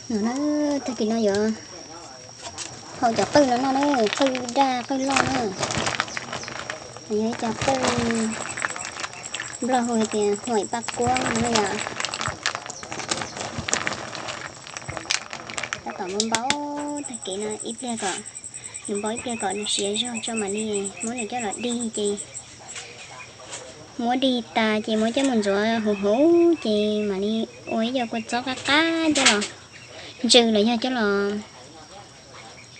No na, tag kis no yuav hau cov qwj no noj na, qwj daj qwj loj na. Yog ib co qwj Nplog hu hais tias huaim paj kuab no na yom. Tab tom npau npau tag kis no ib pliag kom nws npau ib pliag kom nws siav zog tso mam li muab nws coj los dig ces muab dig tas ces muab coj mus ntxuav huv huv ces mam li ua ib co kua txob qab qab coj los ntsw los yog coj los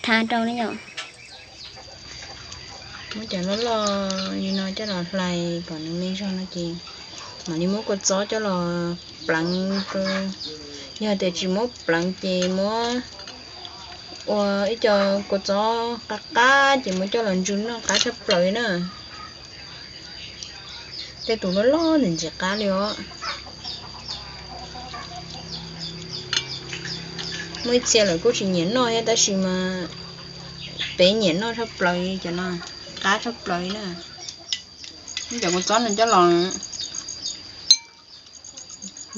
thav rau na yom. Muab cov loj loj li no coj los hlais kom nws me zog no ces mam li muab kua txob coj los pleev rau. Yog tias tsis muab pleev ces muab ua ib co kua txob qab qab ces muab coj los ntsw noj qab tshaj plaws li na. Tej tus loj loj ntxim ntxim qab li os. Muaj ib txhia lawv kuj tsis nyiam noj thiab tab sis mas peb nyiam noj tshaj plaws li cov no, qab tshaj plaws li na. Muab cov kua txob no coj los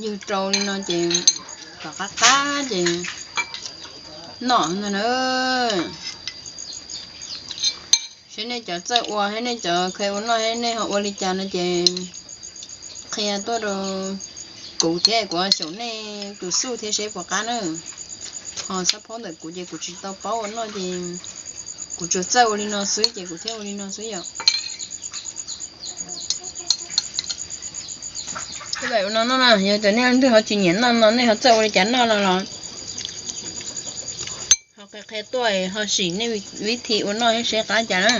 ywg rau li no ces kom qab qab ces noj no na. Seb nej cov txawj ua thiab nej cov kheev ua noj thiab nej ho ua li cas no ces qhia tuaj rau kuv thiab kuv xyaum nej tus xuj thiab seb puas qab na. Ho xab phob ntawm kuv ces kuv tsis tau paub ua noj ces kuv tsuas txawj ua li no xwb ces kuv thiaj ua li no xwb yom. Ua no noj na, yog tias nej leej twg ho tsis nyiam noj no nej ho txawj ua li cas noj no los ho qhia qhia tuaj ho sim nej vib thi ua noj seb qab cas na.